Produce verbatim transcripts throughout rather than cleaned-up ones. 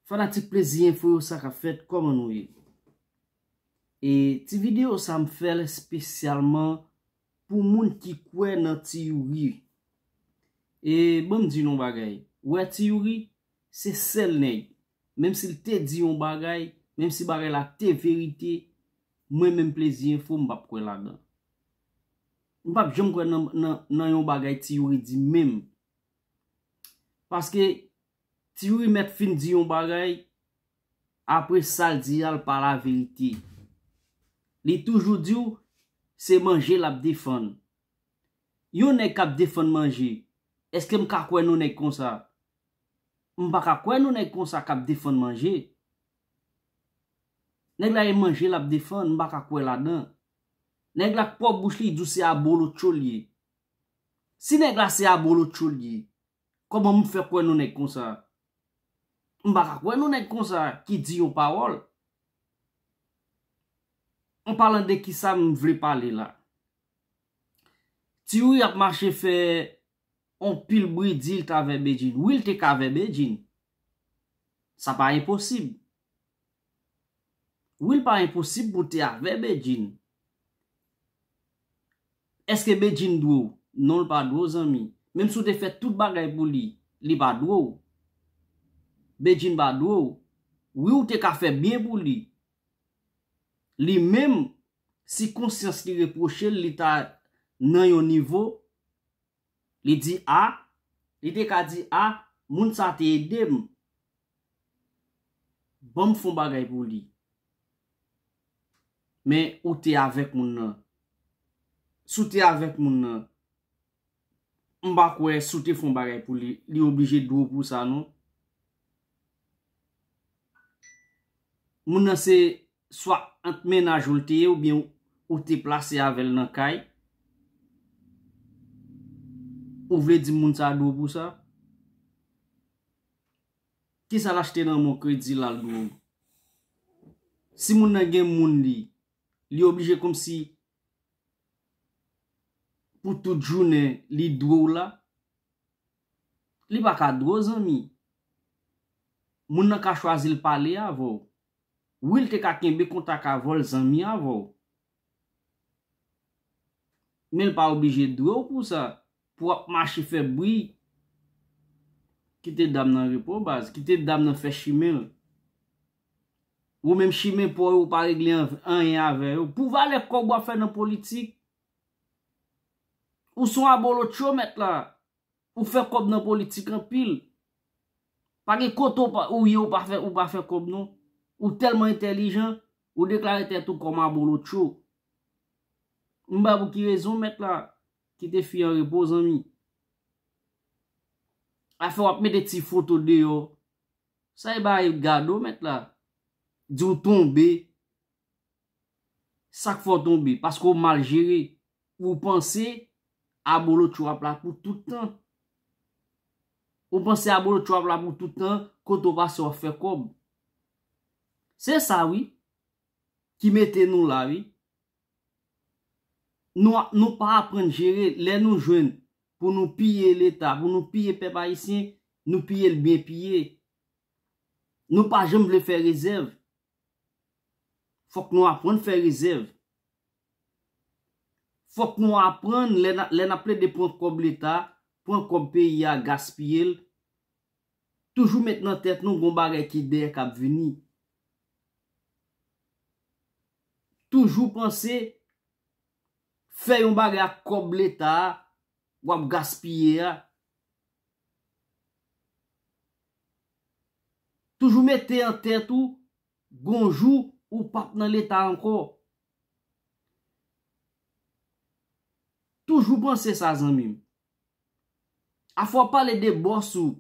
Fanatik Plezi Enfo yo, sa k ap fèt, kòman nou ye? E ti videyo sa m fè l espesyalman pou moun ki kwè nan Ti Youri. E ban m di nou yon bagay. Ou wè Ti Youri, se sèl nèg, menm si l te di yon bagay, menm si bagay la te verite, mwen menm Plezi Enfo, m p ap kwè ladan. M p ap janm kwè nan, nan, nan yon bagay Ti Youri di menm. Paske Ti Youri mèt fin di yon bagay, apre sa l di a, l pa laverite. Li toujou di w se manje l ap defann. Yon nèg k ap defann manje, èske m ka kwè nan nèg konsa? M pa ka kwè nan nèg konsa k ap defann manje. Nèg la e manje l ap defann, m pa ka kwè ladan. Nèg la k pwòp bouch li di w se abolotcho l ye. Si nèg la se abolotcho l ye, kòman m fè kwè nan nèg konsa? M pa ka kwè nan nèg konsa ki di yon pawòl. An palan de kisa m vle pale la? Ti Youri ap mache fè on pil bri di l t avè Bedjine. Wi, l te ka avè Bedjine. Sa pa enposib. Wi, l pa enposib pou te avè Bedjine. Èske Bedjine dwe w? Non, l pa dwe w, zanmi. Menm si w te fè tout bagay pou li, li pa dwe w. Bedjine pa dwe w. Wi, ou te ka fè byen pou li. Li menm, si konsyans li repwoche l, li ta nan yon nivo, li di, a, li te ka di, a, moun sa te ede m. Ban m fè yon bagay pou li. Men ou te avèk moun nan. Si w te avèk moun nan, m pa kwè si w te fè yon bagay pou li, li oblije dwe w pou sa, non. Moun nan se swa ant mennaj ou l te ye, oubyen ou te plase avè l nan kay. Ou vle di moun sa dwe w pou sa? Kisa l achte nan men w kredi la l dwe w? Si moun nan gen moun li, li oblije kòmsi pou tout jounen li dwe w la? Li pa ka dwe w, zanmi. Moun nan ka chwazi l pale avè w. Wi, l te ka kenbe kontak avè w, l zanmi avè w. Men l pa oblije dwe w pou sa, pou w ap mache fè bri. Kite dam nan repo, baz. Kite dam nan fè chimen l. Ou menm chimen pa w yo, ou pa regle an-, anyen avè yo. Pou valè kòb w ap fè nan politik, ou se yon abolotcho, mèt la. Ou fè kòb nan politik anpil. Pa gen kote w pa, ou ye, ou pa fè, ou pa fè kòb, non. Ou tèlman entèlijan, ou deklare tèt ou kòm abolotcho. M pa pou ki rezon, mèt la, kite fi an repo, zanmi. Afè w ap mete ti foto deyò. Sa e bay gado, mèt la. Di w tonbe. Sa k fè w tonbe? Paske w mal jere. Ou panse abolotcho ap la pou tout tan. Ou panse abolotcho ap la pou tout tan, kote w pase w ap fè kòb. Se sa wi, ki mete nou la wi. Nou, nou pa aprann jere, lè nou jwenn pou nou piye Leta, pou nou piye pèp ayisyen, nou piye l byen piye. Nou pa janm vle fè rezèv. Fòk nou aprann fè rezèv. Fòk nou aprann, lè n a, lè n ap plede pran kòb Leta, pran kòb peyi a, gaspiye l, toujou met nan tèt nou gon bagay ki dèyè k ap vini. Toujou panse fè yon bagay ak kòb Leta a, w ap gaspiye a. Toujou mete an tèt ou, gon jou ou p ap nan Leta ankò. Toujou panse sa, zanmi m. Afè w ap pale de bòs ou,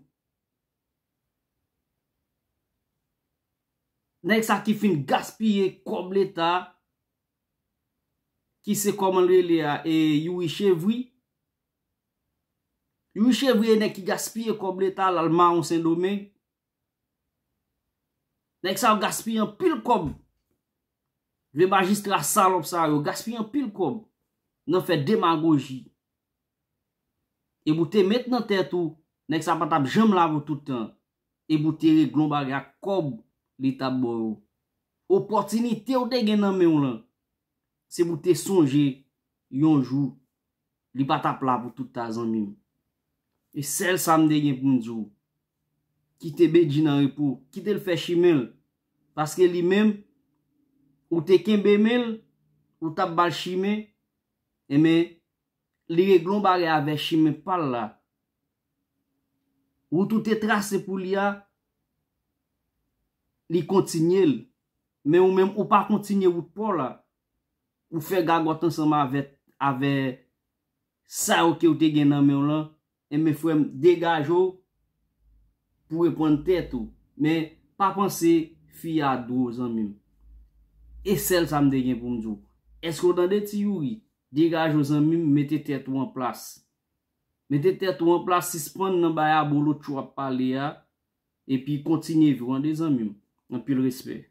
nèg sa ki fin gaspiye kòb Leta, ki se kòman l rele a, e Youri Chevri. Youri Chevri e nèg ki gaspiye kòb Leta, l al mawon Sendomeng. Nèg sa yo gaspiye anpil kòb. Vye majistra salòp sa yo gaspiye anpil kòb nan fè demagoji. Epi w te met nan tèt ou, nèg sa pa t ap janm la pou tout tan. epi w te regle yon bagay ak kòb li t ap ba w yo. Opòtinite w te gen nan men w lan, se pou w te sonje yon jou li pa t ap la pou tout tan, zanmi m. E sèl sa m te gen pou m di w. Kite Bedjine an repo, kite l fè chimen l. Paske li menm, ou te kenbe men l, ou t ap ba l chimen, enben, li regle yon bagay avè chimen pa l la. Wout ou te trase pou li a, li kontinye l. Men ou menm, ou pa kontinye wout pa w la. Ou fè gagòt ansanm avè, avè sa yo ke w te gen nan men w lan. Enben, frè m, degaje w pou w reponn tèt ou. Men, pa panse fi a dou, zanmi m. E sèl sa m te gen pou m di w. Èske w tande, Ti Youri? Degaje w, zanmi m, mete tèt ou an plas. Mete tèt ou an plas, sispann nan bay abolo tchou ap pale a, epi kontinye viv, tande, zanmi m. Anpil respè.